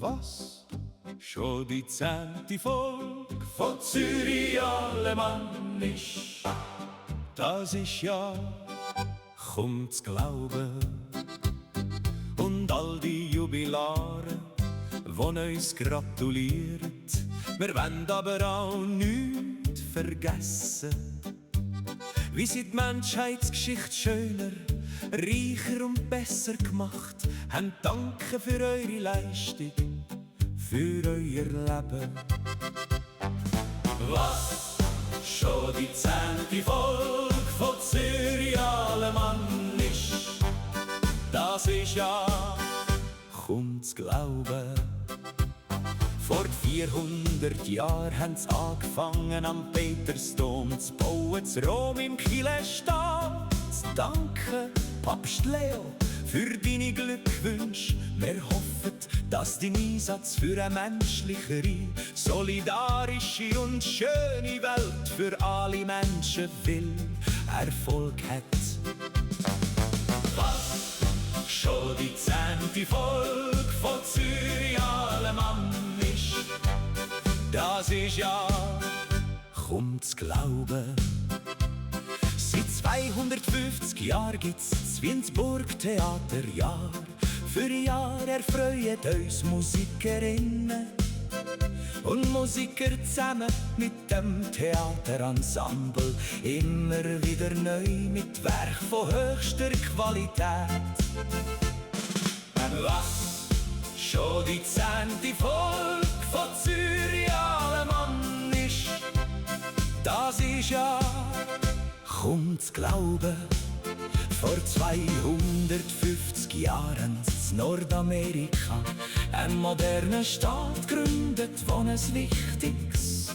Was? Schon die 10. Folge von Zürich alemannisch. Das ist ja kaum zu glauben. Und all die Jubilare, die uns gratulieren, wir wollen aber auch nichts vergessen. Wie sie die Menschheitsgeschichte schöner, reicher und besser gemacht haben. Danke für eure Leistung, für euer Leben. Was? Schon die 10. Folge von Zürich alemannisch. Das ist ja kaum zu glauben. Vor 400 Jahren haben sie angefangen, am Petersdom zu bauen, zu Rom im Chilestaat. Danke, Papst Leo, für deine Glückwünsche. Wir hoffen, dass dein Einsatz für eine menschlichere, solidarische und schöne Welt für alle Menschen will Erfolg hat. Was? Schon die 10. Folge von Zürich alemannisch. Das ist ja kaum zu glauben. Seit 250 Jahren gibt's das Wiensburg Theater Jahr für Jahr. Erfreut uns Musikerinnen und Musiker zusammen mit dem Theaterensemble immer wieder neu mit Werk von höchster Qualität. Was? Schon die 10. Folge von Zürich alemannisch. Das ist ja kaum zu glauben. Vor 250 Jahren in Nordamerika ein moderner Staat gegründet, wo ein wichtiges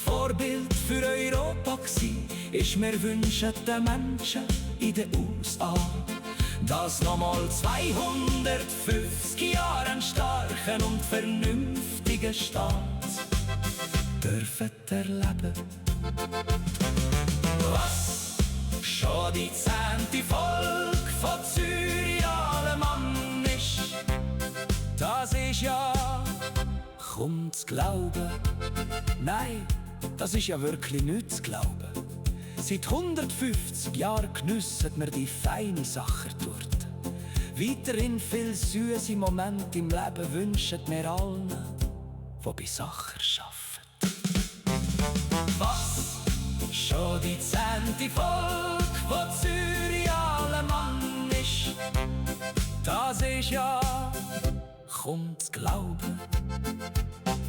Vorbild für Europa war. Wir wünschen den Menschen in den USA, dass nochmal 250 Jahre einen starken und vernünftigen Staat dürfen erleben. Was? Schon die 10. Folge von Zürich alemannisch. Das ist ja kaum zu glauben. Nein, das ist ja wirklich nicht zu glauben. Seit 150 Jahren geniessen wir die feine Sache dort. Weiterhin viel süße Momente im Leben wünschen wir allen, die bei Sacher arbeiten. Was? Schon die 10. Folge von Zürich alemannisch. Das ist ja kaum zu glauben.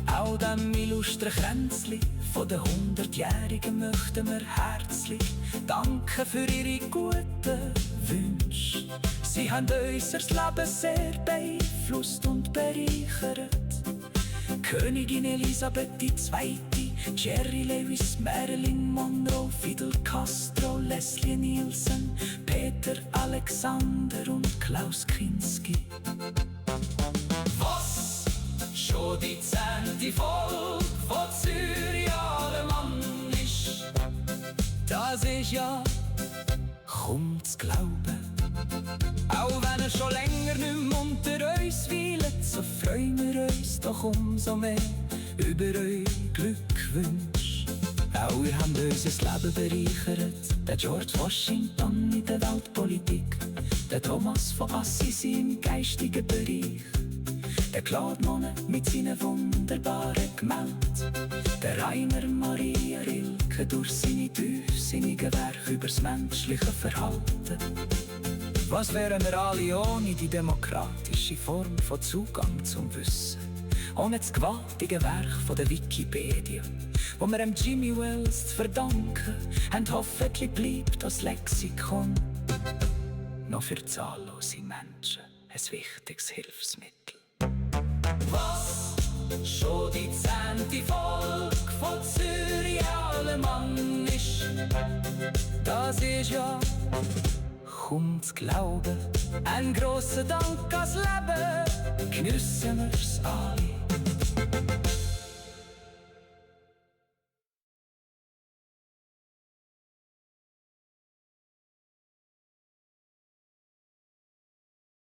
Auch dem illustren Kränzli von den 100-Jährigen möchten wir herzlich danken für ihre guten Wünsche. Sie haben unser Leben sehr beeinflusst und bereichert. Königin Elisabeth II., Jerry Lewis, Marilyn Monroe, Fidel Castro, Leslie Nielsen, Peter Alexander und Klaus Kinski. Was? Schon die 10. Folge von Zürich alemannisch. Das ist ja kaum zu glauben. Auch wenn er schon länger nicht mehr unter uns weilt, so freuen wir uns doch umso mehr über eure Glückwünsche. Auch ihr habt unser Leben bereichert. Der George Washington in der Weltpolitik, der Thomas von Assisi im geistigen Bereich, der Claude Monet mit seinen wunderbaren Gemälden, der Rainer Maria Rilke durch seine tiefsinnigen Werke übers menschliche Verhalten. Was wären wir alle ohne die demokratische Form von Zugang zum Wissen? Ohne das gewaltige Werk von der Wikipedia, wo wir Jimmy Wells zu verdanken haben, hoffentlich bleibt das Lexikon noch für zahllose Menschen ein wichtiges Hilfsmittel. Was? Schon die 10. Folge von Zürich alemannisch. Das ist ja kaum zu glauben. Ein grosser Dank ans Leben, geniessen wir's alle.